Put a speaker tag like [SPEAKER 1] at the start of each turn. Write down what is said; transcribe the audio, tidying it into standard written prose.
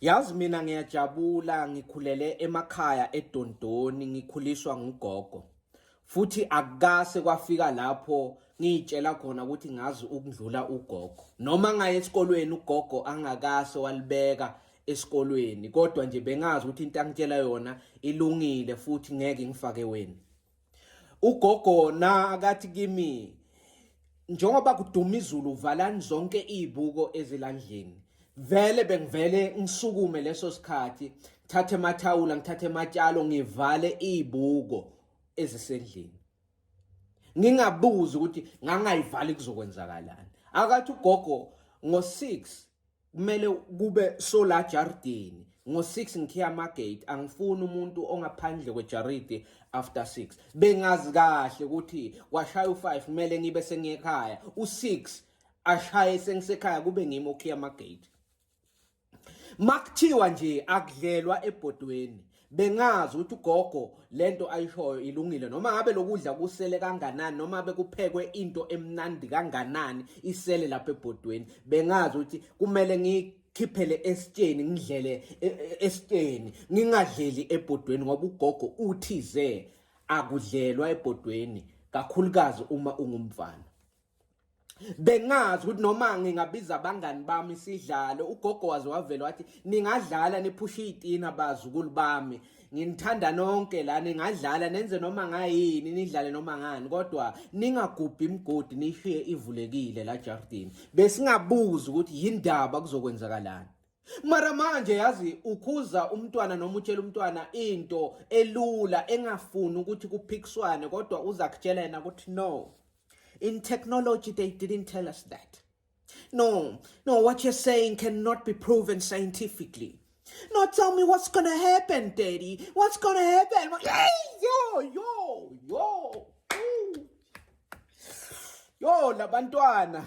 [SPEAKER 1] Yazi mina ngiyajabula, ngikhulele emakhaya eDondoni, ngikhuliswa ngugogo. Futhi akukase kwafika lapho ngiyitshela khona ukuthi ngazi ukudlula ugogo. Noma ngaye esikolweni ugogo angakase walibeka esikolweni, kodwa nje bengazi ukuthi into angitshela yona ilungile futhi ngeke ngifake weni. Ugogo na akathi kimi, njengoba kuduma izulu, valani zonke izibuko ezilandlini. Vele bengivele ngisukume leso sikhathi, ngithathe amathawula, ngithathe amatshalo, ngivale izibuko ezisendlini, ngingabuzi ukuthi ngangayivali kuzokwenzakalani. Akathi ugogo ngo-6 kumele kube sola jardini, ngo-6 ngikhiya amagate, angifuni umuntu ongaphandle kwejaridi after 6. Bengazi kahle ukuthi kwashaya u-5 kumele ngibe sengiyekhaya, u-6 ashaye sengisekhaya, kube ngimi okhiya amagate. Makuthiwa nje akudlelwa ebhodweni, bengazi ukuthi ugogo lento ayishoyo ilungile, noma ngabe lokudla kusele kanganani, noma bekuphekwe into emnandi kanganani isele lapha ebhodweni, bengazi ukuthi kumele ngikhiphele esitsheni, ngidlele esitsheni, ngingadleli ebhodweni, ngoba ugogo uthize akudlelwa ebhodweni, kakhulukazi uma ungumfana. Bengazi ukuthi noma ngingabiza abangani bami sidlale, ugogo waze wavela wathi, "Ningadlala niphushe izitina, bazukulu bami, nginithanda nonke la, ningadlala nenze noma ngayini, nidlale noma ngani, kodwa ningagubhi imigodi, nishiye ivulekile la jardini." Besingabuzi ukuthi yindaba kuzokwenzakalani. Mara manje yazi ukhuza umntwana noma utshela umntwana into elula engafuni ukuthi kuphikiswane, kodwa uza kutshela yena ukuthi, "No, in technology they didn't tell us that. No, no, what you're saying cannot be proven scientifically. No, tell me what's gonna happen, Daddy. What's gonna happen?" Hey, yo, yo, yo. Ooh. Yo, labantwana.